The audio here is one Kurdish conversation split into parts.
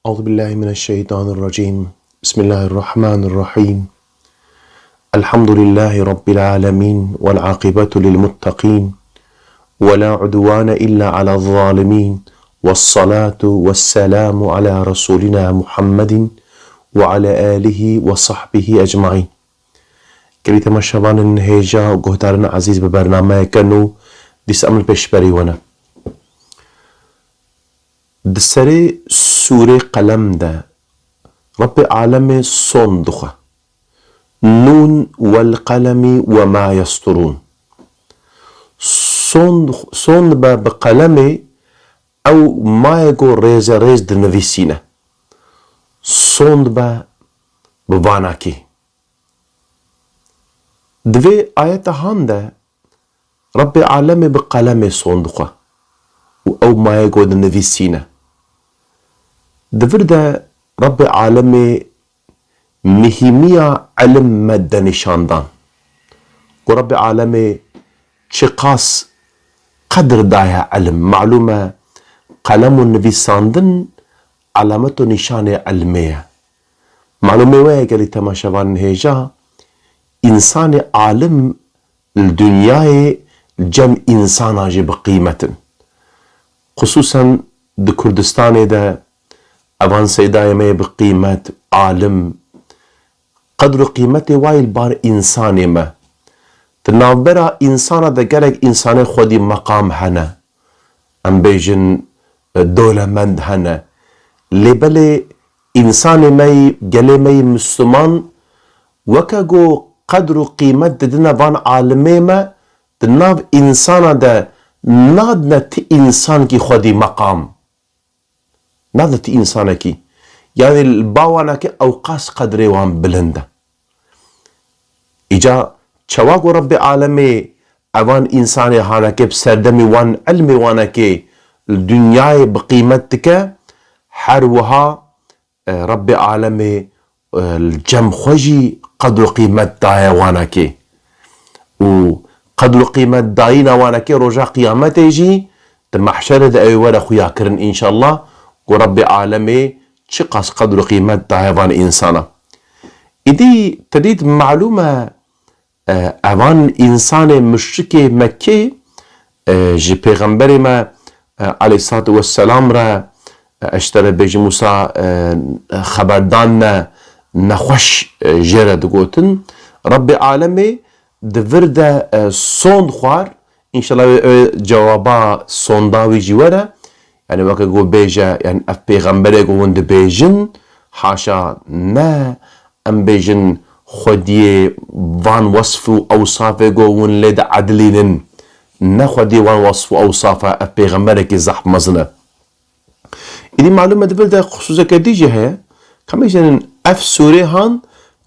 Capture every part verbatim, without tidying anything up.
أعوذ بالله من الشيطان الرجيم. بسم الله الرحمن الرحيم. الحمد لله رب العالمين، والعاقبة للمتقين، ولا عدوان إلا على الظالمين، والصلاة والسلام على رسولنا محمد وعلى آله وصحبه أجمعين. Gelî temaşevanên hêja û guhdarên ezîz, bi bernameyeke nû dîsa em li pêşberî we ne. Di serê sûrê Qelem de Rebbê Alemê sond dixwe. Nûn wel qelemi we ma yesturûn. Sond, sond be bi qelemê ew mayê ku rêze rêz dinivîsîne. Sond be bi vanakî. Di vê ayeta han de Rebbê Alemê bi qelemê sond dixwe û ew mayê ku dinivîsîne. Di vir de Rebbê Alemê mihîmiya ilim me de nîşan dan. Ku Rebbê Alemê çiqas qedir daye ilim. Malûm e, qelem û nivîsandin alamet û nîşanê ilmê ye. Malûmê we ye gelî temaşevanên hêja, însanê alim li dinyayê li cem însana jî bi qîmet in. Xisûsen di Kurdistanê de evan seydayê me yê bi qîmet, alim, qedr û qîmetê wa yî li bar însanê me. Di navbera însana de gelek însanê xwedî meqam hene. Em bêjin, e, dewlemend hene. Lê belê însanê me yî, gelê me yî Misliman, weke ku qedr û qîmet didine van alimê me, di nav însana de nadine ti însankî xwedî meqam. Nadine ti însanekî. Yanî li ba wanekê ewqas qedrê wan bilind e. Îca çawa ku Rebbê Alemê evan însanê hanekê bi serdemî wan ilmê wanekê li dinyayê bi qîmet dike, her wiha, e, Rebbê Alemê, e, li cem xwe jî qedr û qîmet daye wanekê. Û qedr û qîmet dayîna wanekê roja qiyametê jî di mehşerê de ew ê were xuyakirin înşallah, ku Rebbê Alemê çiqas qedr û qîmet daye van însana. Îdî te dît malûm e, e, evan însanê muşrikê Mekkê, e, ji Pêxemberê me, e, aleyhissalatu vesselam re, e, ez ji te re bêjim wisa, e, xeberdan ne, nexweş, e, jê re digotin. Rebbê Alemê di vir de, e, sond xwar, înşallah wê, wê cewaba sonda wî jî were. Yanî weke ku bêje, yanî ev pêxemberê ku hûn dibêjin, haşa ne, em bêjin xwediyê van wesf û ewsafê ku hûn lê diedilînin, ne xwediyê van wesf û ewsafa ev pêxemberekî zehf mezin e. Îdî malûm e di vir de xisûseke dî jî heye, ka em bêjin ev sûrê han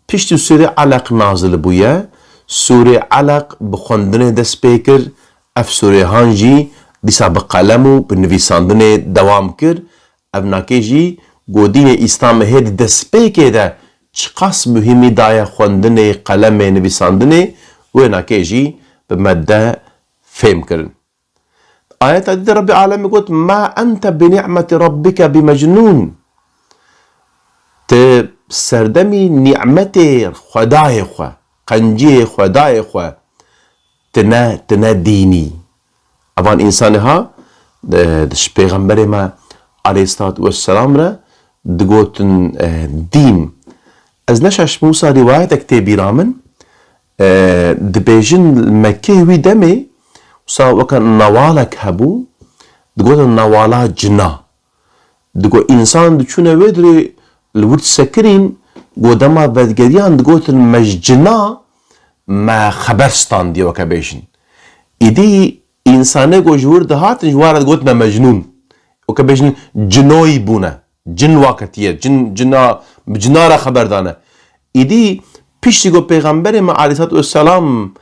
piştî sûrê Elaq nazil bûye. Sûrê Elaq bi xwendinê dest pê kir, ev sûrê han jî dîsa bi qelem û bi nivîsandinê dewam kir. Ev nakê jî ku dînê Îslamê hê di destpêkê de çiqas muhîmî daye xwendinê, qelemê, nivîsandinê, wê nakê jî bi me de fêm kirin. Ayeta dî de Rebbê Alemê got, "Ma ente bi ni'meti rabbike bi mecnûn." Ti serdemî nîmetê Xwedayê xwe, qenciyê Xwedayê xwe, ti ne, ti ne dînî. Evan însanê ha, e, ji Pêxemberê me aleyhissalatu vesselam re digotin, e, dîn. Ez neşaşim wisa rîwayetek tê bîra min, e, dibêjin li Mekkê wî demê, wisa weke newalek hebû, digotin newala cina. Digo, însan diçûne wê dirê li wir disekirîn, go dema vedgeriyan digotin, "Me ji cina me xeber standiye," weke bêjin. Îdî însanê go ji wir dihatin, ji wan re digotin, "Me mecnûn." Weke bêjin, cinoyî bûne. Cin wa ketiye. Cin, cina, bi cina re xeber dane. Îdî piştî ku Pêxemberê me aleyhissalatu vesselam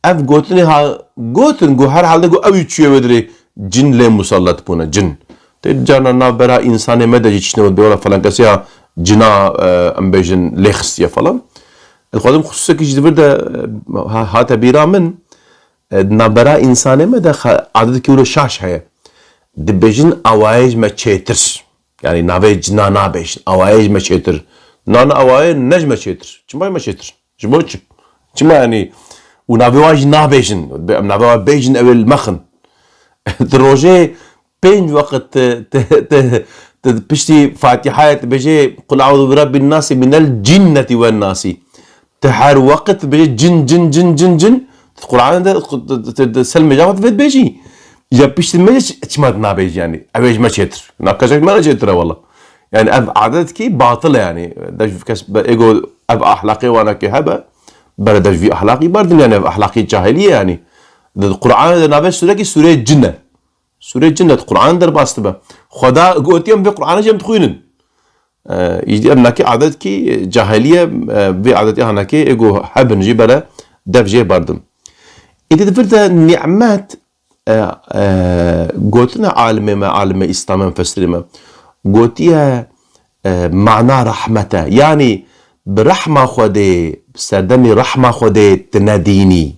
ev gotinê ha gotin, ku herhalde ku ew jî çûye wê dirê cin lê musallet bûne, cin. Tê carna navbera însanê me de jî çiştine wê bê, wela falan kesê ya cina, e, em bêjin lê xistiye falan. Ez xwazim xisûsekî jî di vir de, e, ha-, hate bîra min, e, navbera însanê me de xe-, adeteke wilo şaş heye. Dibêjin awayê ji me çêtir. Yani navê cina nabêjin. Awayê ji me çêtir. Na, na, awayê ne ji me çêtir. Çima ji me çêtir? Ji bo çi? Çima yani? Û navê wan jî nabêjin. Em navê wan bêjin, ew ê li me xin. Di rojê pênc weqit te, te, te, te piştî Fatîhayê dibêjê, "Qul eûzu bi rebbin nasî, minel cinnetî wen nasî." Te her weqit dibêjê cin, cin, cin, cin, cin. Di Qur'anê de, de, de, de, selmê cava divê dibêjî. Ya piştî me çi-, çima nabêjî yani? Ew ê ji me çêtir. Na, kesek me ne çêtir e wela. Yani ev adet kî batil e yani. Dej kes be ego ev ahlaqê wana ki hebe. Bere dej vî ahlaqî berdin yani, ev ahlaqî cahiliye yani. Di Qur'anê de navê sûrekî sûreyê cin e. Sûreyê cin de di Qur'anê derbas dibe. Xweda gotiye em vê Qur'anê jî em dixwînin. E, îdî ev nakê adet kî cahiliye, e, vê adetê hanakê ê go hebin jî bere dev jê berdin. Îdî di vir de nîmet, e, e, gotine alimê me, alimê Îslamê mufessirê me, gotiye, e, mana rehmet e. Yanî bi rehma Xwedê, bi serdemî rehma Xwedê tu nedînî.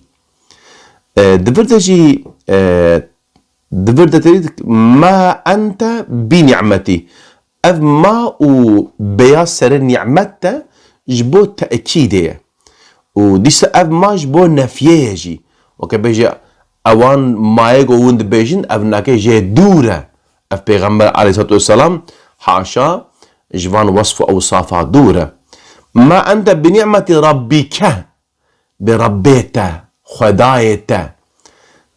E, di vir de jî, e, di vir de tevî ma ente bi ni'metî. Ev ma û beya serê nîmet de ji bo tekîdê ye. Û dîsa ev ma ji bo nefyê ye jî. Weke bêje, ewan mayê ku hûn dibêjin, ev nake jê dûr e. Ev Pêxember aleyhissalatu vesselam, haşa, ji van wesf û ewsafa dûr e. Ma ente bi ni'metî rabbîke. Bi Rabbê te, Xwedayê te.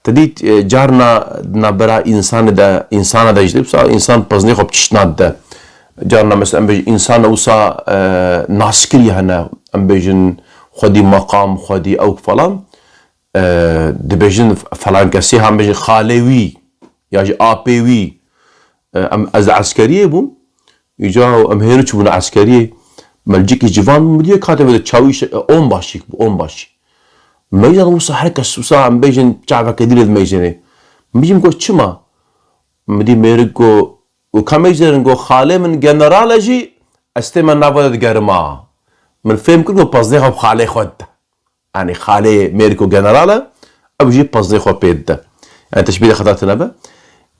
Te dît, e, carna di navbera însanê de, însana de jî, wisa însan pezinê xwe bi çiştna dide. Carna mesela em bêjin însan wisa, e, naskirî hene, em bêjin xwedî meqam, xwedî ewk falan. E, dibêjin falan kesê, em bêjin xalê wî, ya jî apê wî. E, em, ez di eskeriyê bûm. Îca em hênî çûbûn eskeriyê. Melcikî civan bû, min dî yek hate vê de çawî şe-, e, onbaşî bû, onbaşî. Meydan wisa her kes wisa em bêjin çaveke dî lê dimeyzênê. Min jî got, "Çima?" Min dî mêrik got, û ka meyzêrin got, "Xalê min general e jî, ez tême nava de digerim a." Min fêm kir got, "Pezdê xwe bi xalê xwe dide." Yanî xalê mêrik û general e, ew jî pezdê xwe pê dide. Yani teşbîh de xeta tune be.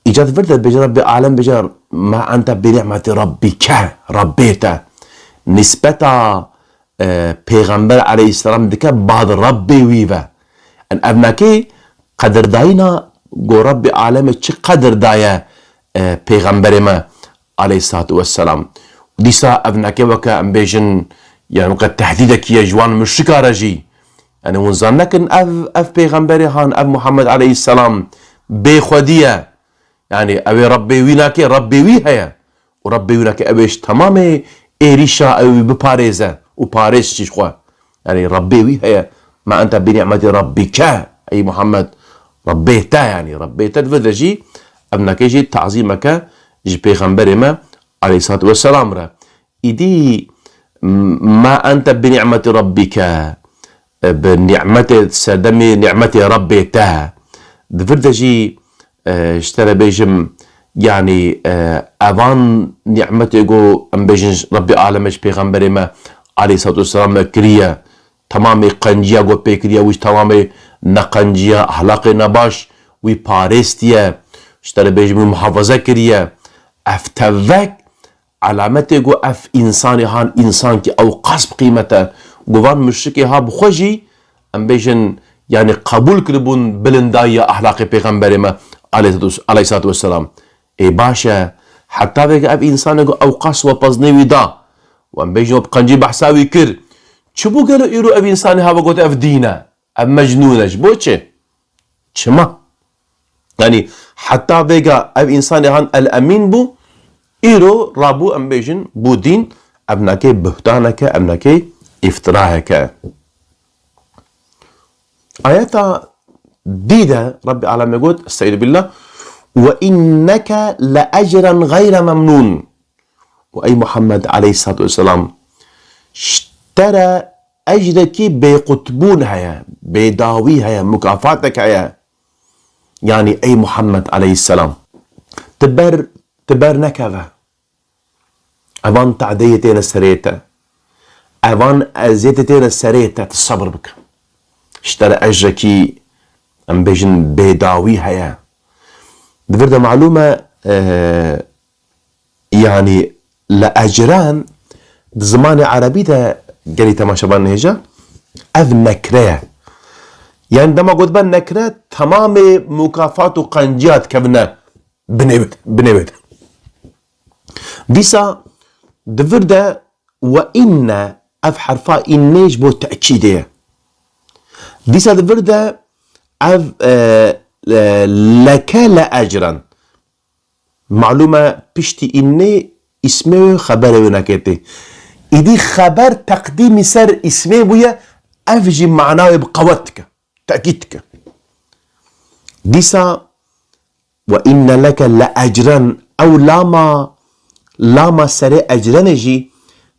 Îca di vir de bêje Rabbê alem bêje, "Ma ente bi ni'meti rabbike", Rabbê te. Nisbeta, e, Pêxember aleyhisselam dike bad Rabbê wî ve. Yani ev nakê qedirdayîna ku Rabbê alemê çi qedir daye, e, Pêxemberê me aleyhissalatu vesselam. Dîsa ev neke weke em bêjin, yani weke tehdîdekî ye ji wan muşrika re jî. Yani hûn zan nekin ev, ev pêxemberê han, ev Muhammed aleyhisselam bê xwedî ye. Yani ew ê Rebbê wî nake, Rebbê wî heye. Û Rebbê wî nake ew ê ji temamê êrîşa ew ê biparêze û parêz çi ji xwe. Yani Rebbê wî heye. Ma ente bi ni'meti rabbike, ey Muhammed, Rebbê te, yani Rebbê te di vir de jî, ev neke jî tazîmeke ji Pêxemberê me aleyhissalatu vesselam re. Îdî, m-, ma ente bi ni'meti rabbike, e, bi ni'metê serdemê ni'metê Rebbê te. Di vir de jî, e, ji te re bêjim, yani, e, evan ni'metê ku em bêjin Rebbê aleme ji Pêxemberê me aleyhissalatu vesselam me kiriye, temamê qenciya ku pê kiriye, wî ji temamê neqenciya, ahlaqê nebaş, wî parêstiye, ji te re bêjim wî muhafaza kiriye. Ev tevek alametê ku ev însanê han însan ki ew qas bi qîmet e, ku van muşrikê ha bi xwe jî, em bêjin, yani qebûl kiribûn bilindayiya ahlaqê Pêxemberê me aleyhissalatu, aleyhissalatu vesselam. Ê baş e, heta vêga ev însanê ku ew qas we pezinê wî da, û em bêjin we bi qencî behsa wî kir, çi bû gelo îro ev însanê ha ve got ev dîn e, ev mecnûn e, ji bo çi? Çima? Yani heta vêga ev însanê han El Emîn bû, îro rabû em bêjin bû dîn, ev nake buhtaneke, ev nake îftirayeke. Ayeta dî de Rebbê alemê got, Estaizu billah, "Ve inneke le ecren gayre memnun." Û ey Muhammed aleyhissalatu vesselam, ji te re ecrekî bêqutbûn heye, bêdawî heye, mukafatek heye. Yani ey Muhammed aleyhisselam, tu ber, tu ber nekeve. Evan tadeyê têne serê te. Evan eziyetê têne serê te, tu sebir bike. Ji te re ecrekî, em bêjin, bêdawî heye. Di vir de malûm e, e, Yanî le ecren di zimanê erebî de gelî temaşevan nêja ev nekre ye. Yanî dema gotibe nekre, temamê mukafat û qenciya dikevine binê wê de, binê wê de. Dîsa di vir de we inne, ev herfa innê ji bo tekîdê ye. Dîsa di vir de ev, e, e, leke le ecren. Malûm e piştî innê îsmê wê xeberê wê neketê. Îdî xeber teqdîmî ser îsmê bûye, ev jî mana wê bi qewet dike, tekîd dike. Dîsa we inne leke le ecren, ew lama, lama serê ecrenê jî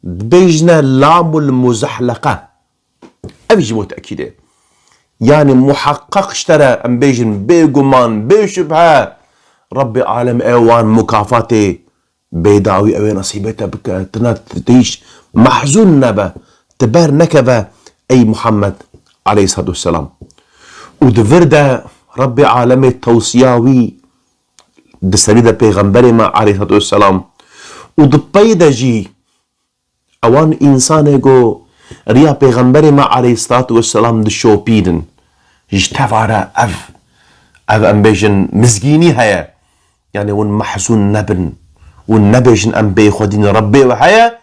dibêjine lamul muzehleqe. Ev jî bo tekîdê. Yanî muheqqeq ji te re em bêjin, bêguman, bê şubhe, Rebbê alem ê wan mukafatê bêdawî ew ê nesîbê te bike. Tu ne, tu hîç mehzûn nebe, tu ber nekeve ey Muhammed aleyhissalatu vesselam. Û di vir de Rebbê alemê tewsiya wî di serî de pêxemberê me aleyhissalatu vesselam û di pey de jî ewan însanê ku riya pêxemberê me aleyhissalatu vesselam dişopînin. Ji teva re ev, ev em bêjin mizgînî heye. Yanî hûn mehzûn nebin. Hûn nebêjin em bê xwedîn Rebbê we heye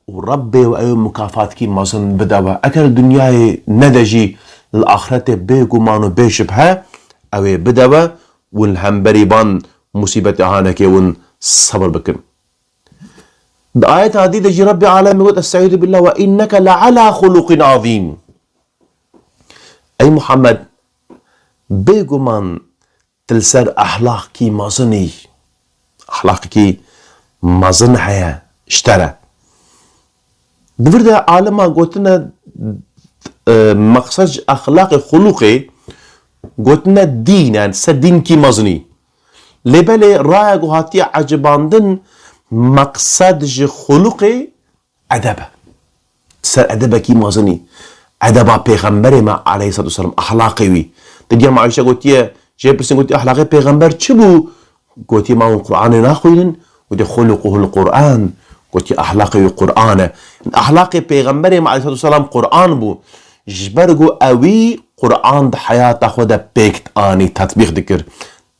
û Rebbê we ew mukafatkî mezin bide we. Eger dinyayê nede jî li axretê bêguman û bê şibhe ew ê bide we û li hemberî van musîbetê hanekê hûn sebir bikin. Di ayeta dî de jî Rebbê alemê got, Estaizu billah, "Ve inneke le ala xuluqin azîm." Ey Muhammed, bêguman tu li ser ehlaqkî mezin î. Ehlaqekî mezin heye ji te re. Di vir de alima gotine, e, meqsed ji exlaqê, xuluqê, gotine dîn, yani ser dînkî mezin î. Lê belê raya ku hatiye ecibandin, meqsed ji xuluqê edeb e. Ser edebekî mezin î. Edeba Pêxemberê me aleyhissalatu vesselam, exlaqê wî. Di diya me Ayşe gotiye, jê pirsin gotiye, "Exlaqê Pêxember çi bû?" Gotiye, "Ma hûn Qur'anê naxwînin?" Gotiye, "Xuluquhul Qur'an." Gotiye, "Exlaqê wî Qur'an e." Exlaqê Pêxemberê me aleyhissalatu vesselam Qur'an bû. Ji ber ku ewî Qur'an di heyata xwe de pêk dianî, tetbîq dikir.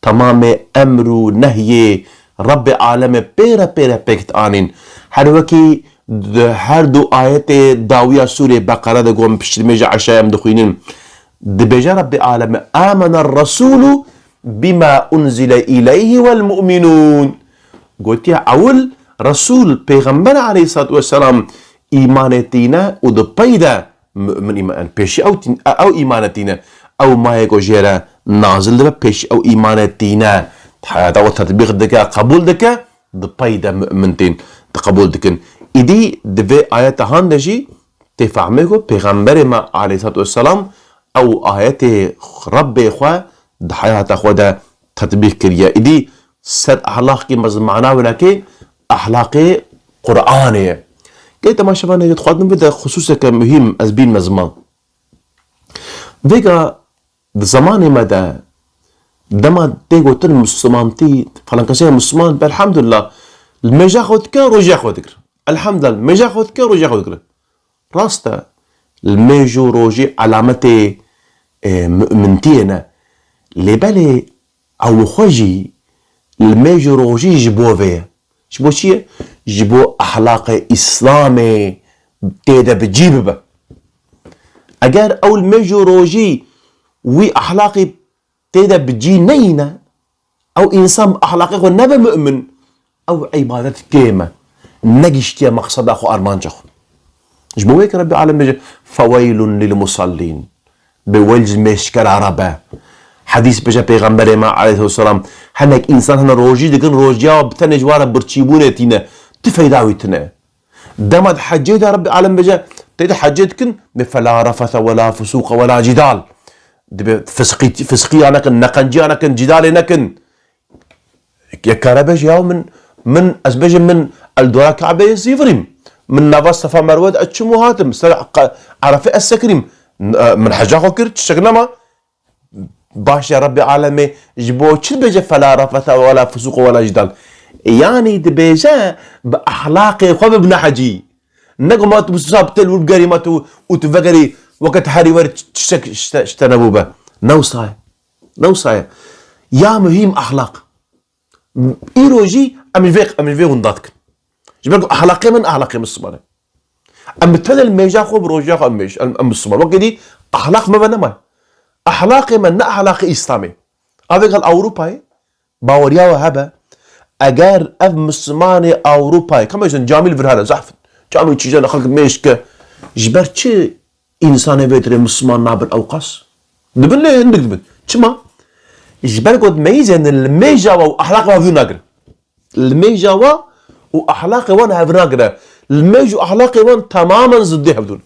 Temamê emr û nehyê Rebbê alemê pê re pê re pêk dianîn. Her wekî di her du ayetê dawiya Sûrê Beqere de ku em piştî nimêja eşayê em dixwînin. Dibêje Rebbê alemê, "Amene Resûlû bima unzile ileyhi vel mu'minûn." Gotiye ewil Resûl, Pêxember aleyhissalatu vesselam îmanê tîne û di pey de mu'min îman, yani pêşî ew tîn-, ew îmane tîne. Ew mayê ku jê re nazil dibe, pêşî ew îmane tîne. Heyata xwe tetbîq dike, qebûl dike, di pey de mu'min tên, di qebûl dikin. Îdî di vê ayeta han de jî tê fehmê ku Pêxemberê me aleyhissalatu vesselam ew ayetê Rebbê xwe di heyata xwe de tetbîq kiriye. Îdî ser ehlaqkî mezin mana winekê ehlaqê Qur'anê ye. Gelê temaşevanê, dixwazim vê de xisûseke muhîm ez bînme ziman. Vêga di zemanê me de dema tê gotin Mislimantî, falan kesê Misliman be, elhamdulillah, li mêja xwe dike, rojiya xwe dikir. Elhamdulillah, li mêja xwe dike, rojiya xwe dikir. Rast e, li mêj û rojî elametê, e, mu'mintiyê ne. Lê belê ew xwe jî li mêj û rojî ji bo vê ye. Ji bo çi ye? Ji bo ehlaqê Îslamê tê de bi cî bibe. Eger ew li mêj û rojî wî ehlaqî tê de bi cî neyîne, ew însan bi ehlaqê xwe nebe mu'min, ew îbadet kêm e. Negiştiye meqseda xwe, armanca xwe. Ji bo wê ki Rebbê alem bêje, "Feweylun lil musallîn." Bê weyl ji mêşkera re be. Hedîs bêje Pêxemberê me aleyhisselam, hinek însan hene rojî dikin, rojiya bi tenê ji wan re birçîbûnê tîne. Ti feyda wî tine. Dema di hecê de Rebbê alem bêje, tê de hecê dikin, bê "Fela refese wela fusuqe wela cidal." Dibê fisqî, fisqiya nekin, neqenciya nekin, cidalê nekin. Yek kare bêje, "Ya min, min, ez bêjim min el dora Kabe'yê zîvirîm. Min nava Sefa Merwe de ez çim û hatim, ser Qa-, Erefê ez sekirîm. N-, e, min heca xwe kir, tiştek nema." Baş e, Rebbê alemê ji bo çi bêje "Fela refese wela fusuqe wela cidal"? Yanî dibêje bi ehlaqê xwe bibine hecî. Ne ku ma tu bi sab tel wir bigerî ma tu û tu vegerî weke tu herî wer tiştek ji te, ji te nebûbe. Ne wisa ye. Ne wisa ye. Ya muhîm ehlaq. Îro jî em ji vê, em ji vê winda dikin. Ji ber ku ehlaqê min ehlaqê Misliman e. Em bi tenê li mêja xwe, bi rojiya xwe em mêj, em, em Misliman. Wekî dî ehlaq me ve nemaye. Ehlaqê me ne ehlaqê Îslamê. Avê gel Ewropayê, baweriya we hebe, eger ev Mislimanê Ewropayê, ka me jin camî li vir hene, zehf in. Camî çîjene xelk mêj ke, ji ber çi însanê vê dirê Misliman nabin ewqas? Dibin lê hindik dibin. Çima? Ji ber ku dimeyîzênin li mêja we û ehlaqê we hevdû nagirin. Li mêja we û ehlaqê wan hev nagire. Li mêj û ehlaqê wan temamen ziddê hevdû ne.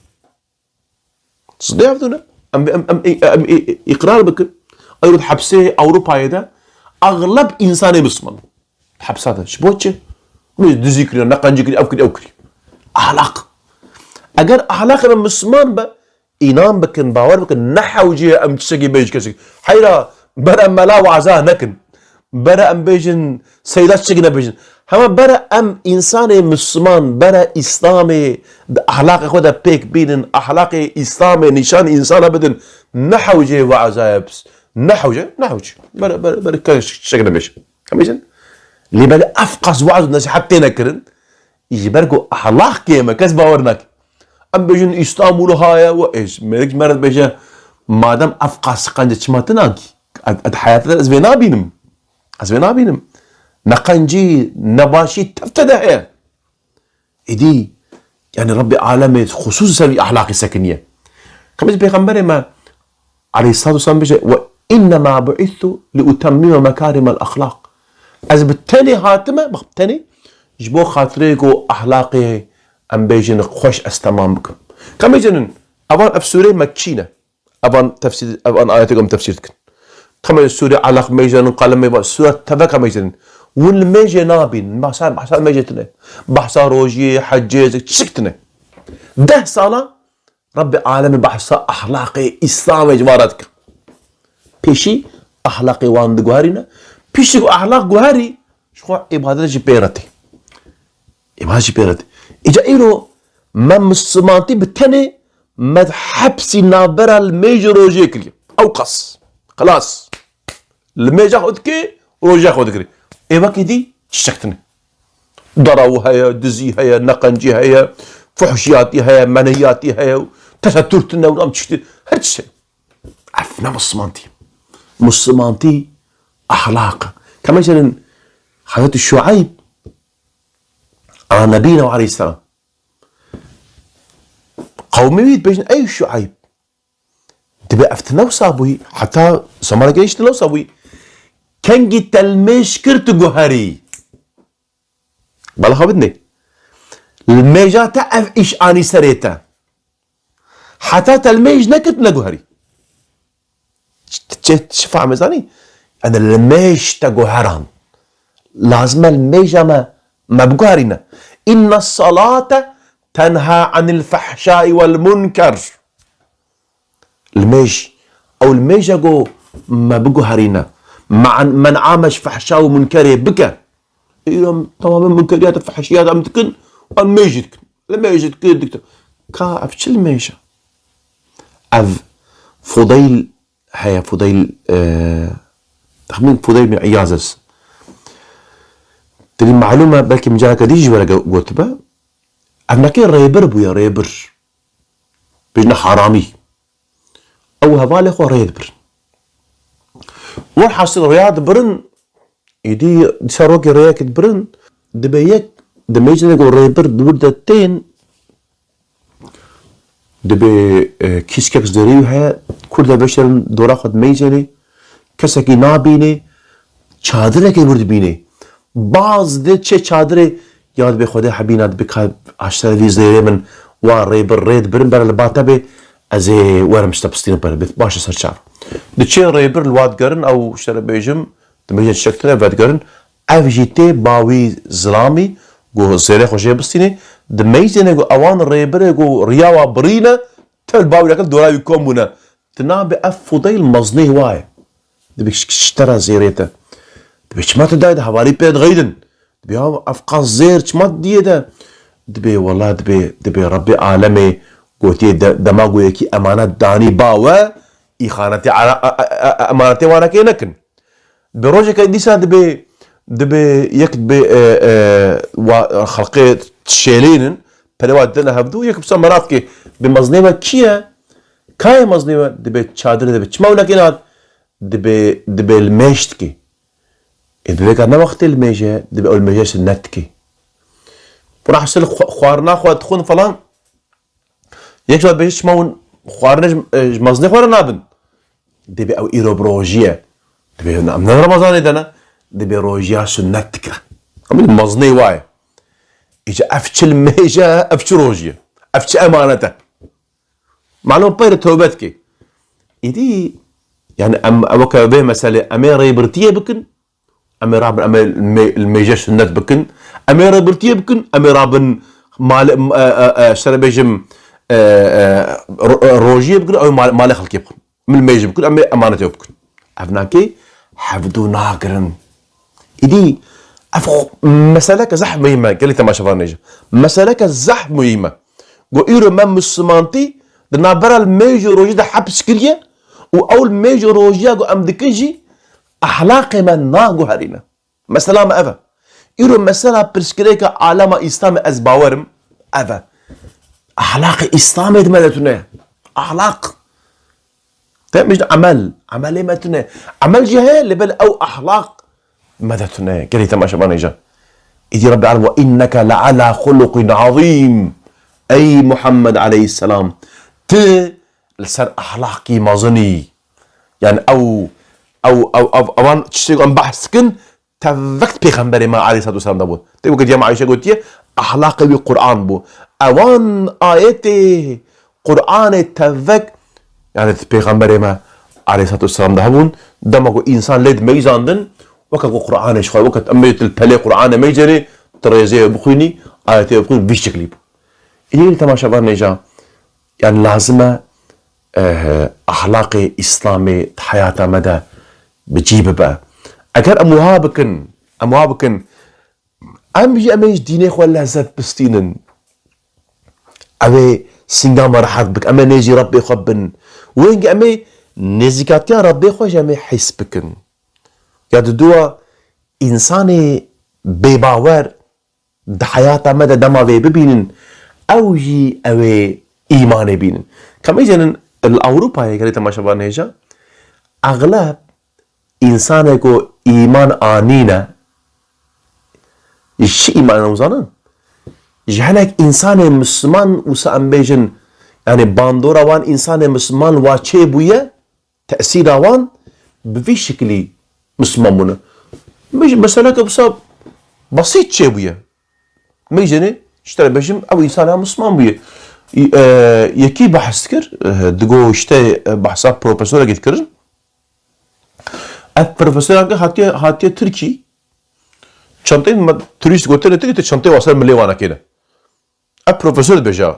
Ziddê hevdû ne. Em, em, em, em, em, î-, îqrar bikin. Ew di hepsê Ewropayê de exleb însanê Misliman. Hepsa de. Ji bo çi? Min dizî kiriye, neqencî kiriye, ev kiriye, ew kiriye. Ahlak. Eger ahlakê me Misliman be, înan bikin, bawer bikin, ne hewce ye em tiştekî bêj kesek. Heyra, bere mela waza nekin. Bere em bêjin, seyda tiştekî nebêjin. Hema bere em însanê Misliman, bere Îslamê, di ahlaqê xwe de pêk bînin, ahlaqê Îslamê nîşan însana bidin. Ne hewce ye waza ye, ne hewce, ne hewce. Bere, bere, bere, kes tiştekî nebêjin. Em bêjin, lê belê ev qas waz û nesîhet têne kirin, ji ber ku ehlaqê me kes bawer nake. Em bêjin Îslam wilo haye, we êş, mêrik ji me re dibêje, madem ev qas qenc e, çima tu nakî? Ez, ez heyatê de ez vê nabînim. Ez vê nabînim. Ne qencî, ne başî tev te de heye. Êdî, yani Rebbê alemê xusûs ser vî ahlaqî sekiniye. Qemîz Pêxemberê me aleyhissalatu vesselam bêje, "Ve innema bu'ithu li utemmime mekarimel ahlak." Ez bi tenê hatime, bak, bi tenê, ji bo xatirê ku ahlaqê em bêjin xweş ez temam bikim. Qemîzinin, evan ev sûrê Mekkî ne. Evan tefsîr, evan ayetê ku em tefsîr dikin. Qemê sûrê alaq mêjin, qalem mêva, sûret teveka mêjin. Win li mêjê nabîn, bahsa, bahsa mêjê tine. Bahsa rojiyê, hecê, tişik tine. Deh sala Rebbê alemê behsa ahlaqê Îslamê ji van re dike. Pêşî ahlaqê wan diguherîne. Piştî ku ahlaq guherî, ji xwe îbadet jî pê re tê. Îbadet jî pê re tê. Îca îro me Mislimantî bi tenê me hepsî navbera li mêj û rojê kiriye. Ew qas. Xilas. Li mêja xwe dikê, roja xwe dikirê. Ê wekî dî çiçek tune. Daraw heye, dizî heye, neqencî heye, fuhşiyatî heye, menhiyatî heye, tesettur tune û nam çiştî, her çi heye. Ev ne Muslimantî. Muslimantî ahlaq. Keme jenin Hazreti Şuayb ala nebîna aleyhisselam. Qewmê wî dibêjin, ey Şuayb, Dibê ev ti ne wisa bûyî, heta zemaneke hîç ti ne wisa bûyî. Kengî telmêj kir tu guherî. Bala xwe bidinê. Li mêja te ev îş anî serê te. Heta telmêj nekir tu neguherî. Çi, çi, çi fehmê zanî? Yani li mêj te guheran. Lazim e li mêja me, me biguherîne. Inne salate tenha anil fehşai wel munker. Li mêj, ew li mêje ku me biguherîne. Me, men'a me ji fehşa û munkerê bike. Îro em temamen munkeriyat û fehşiyat em dikin, em mêj dikin. Li mêj dikin, dikin. Ka ev çi li mêj e? Ev Fudeyl heye, Fudeyl, e, texmîn Fudeyl bin Îyaz e. Dilî malûm e, belkî min careke dî jî were ge-, gotibe. Ev nekê rêbir bûye, rêbir. Bêjne haramî. Ew hevalê xwe rê dibirin. Werhasil rêya dibirin, êdî dîsa rokê rêyekê dibirin, dibê yek, di mêjinê ku rêbir di wir de tên, dibê, e, kîskek zêrî wî heye, kur de veşerin dora xwe di mêjinê, kesekî nabînê, çadireke wir dibînê. Baz dê çê çadirê, ya dibê Xwedê hebîna dibê ka aştere vî zêrê min wa rê bir rê dibirin bere li ba te bê, ez ê werim ji te bistînim pere bê. Baş e ser çav. Diçê rê bir li wa digerin ew ji te re bêjim, di mêjê çiçek tune vedigerin. Ev jî tê ba wî zilamî ku zêrê xwe jê bistînê. Di mêjê ne ku ewan rêbirê ku riya wa birîne, tev li ba wî re kir dora wî kom bûne. Ti nabê ev Fudeyl meznê wa ye. Dibê ji, ji te re zêrê te. Dibê çima tu dayê de hevalî pê dixeydin? Dibê ya ev qas zêr çima diyê de? Dibê wela dibê, dibê Rebbê alemê gotiye de, dema ku yekî emanet danî ba we, îxanetê ara-, e-, e-, e-, emanetê wanekê nekin. Bi rojeke dîsa dibê, dibê yek dibê, e, e, wa, xelqê şêlînin, perê wa didine hevdû, yek bisa merak ke, bi mezinê we kî ye? Ka ye mezinê we? Dibê çadirê de be. Çima winekê nat? Dibê, dibê li mêj dikê. Ê, dibê ka ne wextê li mêj e, dibê ew li mêj e, sunnet dikê. Buna hasil xwe-, xwarina xwe dixwin falan. Yek ji wan dibêje çima hûn xwarinê ji, e, ji mezinê xwe re nabin? Dibê ew îro bi rojî ye. Dibê em ne Remezanê de ne. Dibê rojiya sunnet dikire. Em li mezinê wa ye. Îca ev çi li mêj e, ev çi rojî ye? Ev çi emanet e? Malum peyre tewbe dikê. Îdî, yani em, ew weke vê meselê, em ê rêbirtiyê bikin, em ê rabin, em ê li mê-, li mêje sunnet bikin, em ê rêbirtiyê bikin, em ê rabin mal-, e, e, e, şere bêjim, e, e, ro-, e, rojiyê bikin, ew mal-, malê xelkê bikin. Em ê li mêje bikin, em ê emanetê bikin. Ev nakê hevdû nagirin. Îdî, ev xwe-, meseleke zehf muhîm e, gelî temaşevan nêje. Meseleke zehf muhîm e. Go îro me Muslimantî di navbera li mêj û rojî de heps kiriye û ew li mêj û rojiya ku em dikin jî ehlaqê me naguherîne. Mesela me ev e. Îro mesela pirsgirêka alema Îslamê ez bawerim ev e. Ehlaqê Îslamê di me de tune ye. Ehlaq. Te min ji emel, emelê me tune. Emel jî heye, lê bel ew ehlaq me de tune. Gelî temaşevanê can. Îdî Rebbi Alem, "Ve inneke le ala xuluqin azîm." Ey Muhammed aleyhisselam, tu li ser ehlaqî mezin î. Yani ew, ew, ew, ew, ewan tiştê em behs dikin, tevek pêxemberê me aleyhissalatu vesselam de bû. Tê wekî diyama Ayşe gotiye, ehlaqê wî Qur'an bû. Ewan ayetê Qur'anê tevek, yani pêxemberê me aleyhissalatu vesselam de hebûn. Dema ku însan lê dimeyzandin, weke ku Qur'anê ji xwe, weke em bê til pelê Qur'anê meyzêrê, tu rêzê bixwînî, ayetê bixwînî, vî şeklî bû. Îlî temaşevan nêja. Yani lazim e, eh, ahlaqê Îslamê di heyata me de bi cî bibe. Eger em wiha bikin, em wiha bikin, em jî, em ê ji dînê xwe lezet bistînin. Ew ê singa me rehet bik, em ê nêzî Rebbê xwe bin. Wêngî em ê nêzîkatiya Rebbê xwe jî em ê hîs bikin. Ya di dua însanê bêbawer di heyata me de dema vê bibînin, ew jî ew ê îmanê bînin. Ka em bêjînin li Ewropayê gelê temaşevan hêja, exleb însanê ku îman anîne, ji çi îman em zanin? Ji hinek însanê misliman wisa em bêjin, yani bandora wan însanê misliman wa çêbûye, tesîra wan bi vî şiklî misliman bûne. Bêjin, meseleke wisa besît çêbûye. Meyzênê, ji te re bêjim, ew însana misliman bûye. Î-, e, yekî behs dikir, e, digo işte, e, behsa profesorekî dikirin. Ev profesorekî hatiye, hatiye Tirkî. Çanteyê me, turîst gotine Tirkî, tu çanteyê wa ser milê wana kêne. Ev profesor dibêje.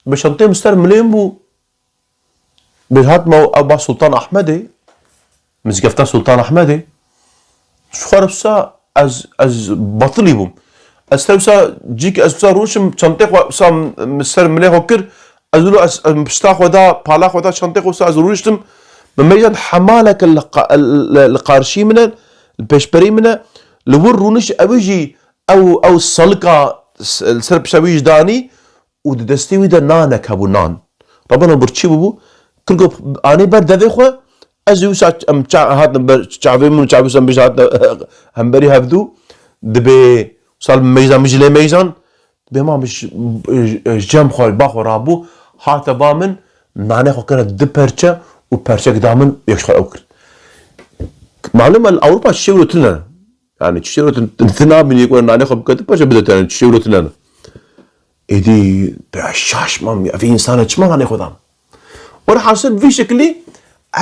Bi çanteyê min ser milê min bû. Bi hat me ew ba Sultan Ahmedê. Mizgefta Sultan Ahmedê. Ji xwe re wisa ez, ez batilî bûm. Ez te wisa cîk ez wisa rûniştim, çantê xwe wisa min ser milê xwe kir. Ez wilo ez, ez pişta xwe da, pala xwe da çantê xwe wisa ez rûniştim. Bi mêjan hemaleke li qa-, li, li qarşî min e, li pêşberî min e. Li wir rûniş ew jî ew, ew salika s-, li ser pişta wî jî danî û di destê wî de nanek hebû, nan. Rebeno birçî bûbû, kir got, "Anî ber devê xwe, ez ê wisa em ça-, hatin ber çavê min û çavê wisa em bêjin hatin hemberî hevdû, dibê wisa meyza min jî lê meyzan, dibê ma min ji, ji cem xwe, ba xwe rabû, hate ba min, nanê xwe kire du perçe û perçek da min, yek ji xwe ew kir." Malum e, li Ewropa çi şewro tune. Yani çi şewro tune, tu nabînî ku nanê xwe bike du perçe bide te, yani çi şewro tune. Êdî be şaş mam, ya vî însana çima nanê xwe dan? Werhasil vî şeklî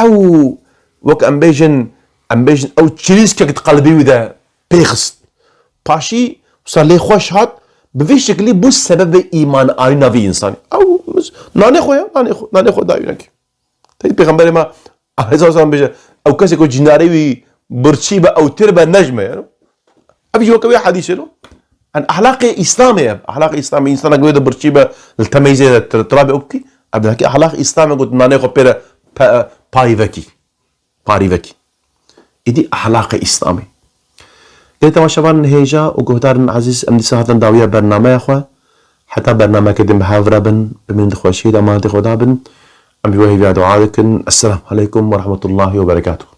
ew, wek em bêjin, em bêjin ew çirîskek di qelbê wî de pêxist. Paşî wisa lê xweş hat, bi vî şeklî bû sebebê îman anîna vî însanî. Ew nanê xwe ya, nanê xwe, nanê xwe dayî wî nekê. Tey Pêxemberê me aleyhisselam bêje, ew kesê ku cînarê wî birçî be, ew têr be, nejme ye. Ev jî weke wê hedîsê lo. En ehlaqê Îslamê ev. Ehlaqê Îslamê, însanek wê de birçî be, li temeyzê de tir-, tirabê û bikî. Ev de hekî ehlaq Îslamê got, nanê xwe pê re pe-, payî vekî. Parî vekî. Îdî ehlaqê Îslamê. Lê temaşevanên hêja û guhdarên ezîz, em dîsa hatin dawiya bernameya xwe. Heta bernameke din bi hev re bin, bimînin di xweşiyê de, emanetê Xweda bin. Em ji we hêviya dua dikin. Esselamu aleykum ve rahmetullahi ve berekatuhu.